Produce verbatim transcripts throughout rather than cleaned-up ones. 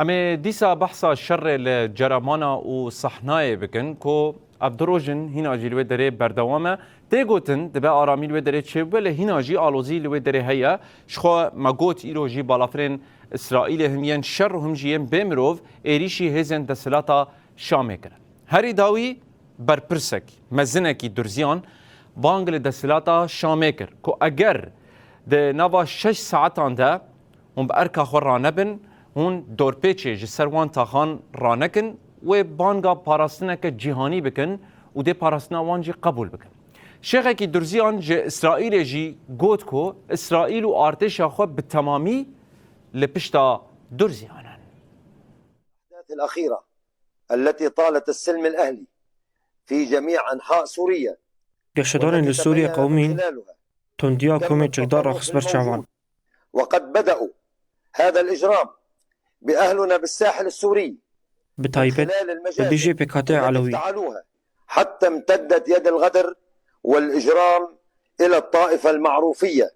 Em ê dîsa behsa şerê li Ceramana û Sehnayê bikin ku ev du roj in hîna jî li wê derê berdewam e. Tê gotin, dibe aramî li wê derê çêbibe, lê hîna jî alozî li wê derê heye. Ji xwe me got, îro jî balafirên Îsraîlê him yên şer û him jî yên bê mirov êrîşî hêzên desthilata Şamê kirin. Herî dawî berpirsek mezinekî Durziyan bang li desthilata Şamê kir ku eger di nava şeş saetan de hûn bi erka xwe ranebin, hûn dorpêçê ji ser wan taxan ranekin, wê banga parastineke cîhanî bikin û dê parastina wan jî qebûl bikin. Şêxekî Durziyan ji Îsraîlê jî got ku Îsraîl û artêşa xwe bi temamî li pişta Durziyan in. الأحداث الأخيرة التي طالت السلم الأهلي في جميع أنحاء سوريا Geşedanên li Sûriyê qewimîn tundiya komên çekdar raxist ber çavan. وقد بدأوا هذا الإجرام بأهلنا بالساحل السوري Bi taybet bi dijê pêkhateyê Elewî. حتى امتدت يد الغدر والإجرام إلى الطائفة المعروفية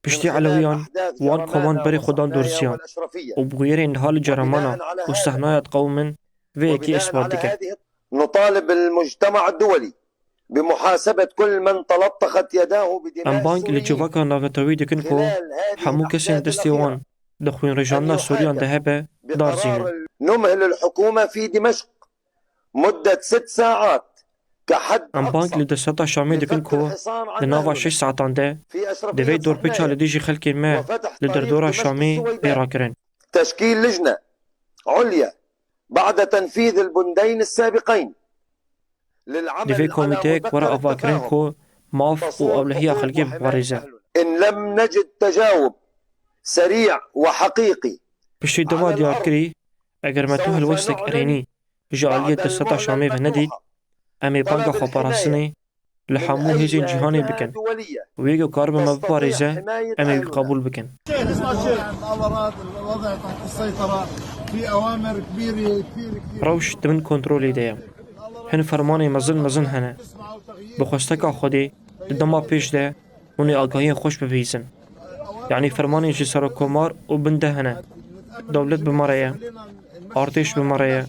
Piştî Elewiyan wan koman berê xwe dan Durziyan û bûyerên niha li Ceramana û Sehnaya diqewimin vê yekê îspat dike. نطالب المجتمع الدولي بمحاسبة كل من تلطخت يداه بدماء Em bang li civaka navnetewî dikin ku hemû kesên destê wan di xwînrêjandina Sûriyan de hebe darzînin. نمهل الحكومة في دمشق مدة ست ساعات كحد Em bang li desthilata Şamê dikin ku di nava şeş saetan de divê dorpêça li dijî xelkê me li derdora Şamê bê rakirin. تشكيل لجنة عليا بعد تنفيذ البندين السابقين Divê komîteyek were avakirin ku maf û ewlehiya xelkê biparêze. إن لم نجد تجاوب سريع وحقيقي Piştî dema diyarkirî, eger me tu helwestek erênî ji aliyê desthilata Şamê ve nedît, em ê banga xweparastinê li hemû hêzên cîhanê bikin. Wê ku karibe me biparêze, em ê wî qebûl bikin. Rewş di bin kontrolê de ye. Hin fermanê mezin mezin hene. Bi xwesteka Xwedê di dema pêş de hûn ê agahiyên xweş bibihîzin. Yanî fermanên ji serokkomar û bin de hene. Dewlet bi me re ye. Artêş bi me re ye.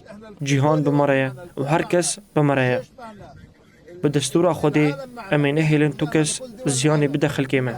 Cîhan bi me re ye û her kes bi me re ye. Bi destûra Xwedê em ê nehêlin tu kes ziyanê bide xelkê me.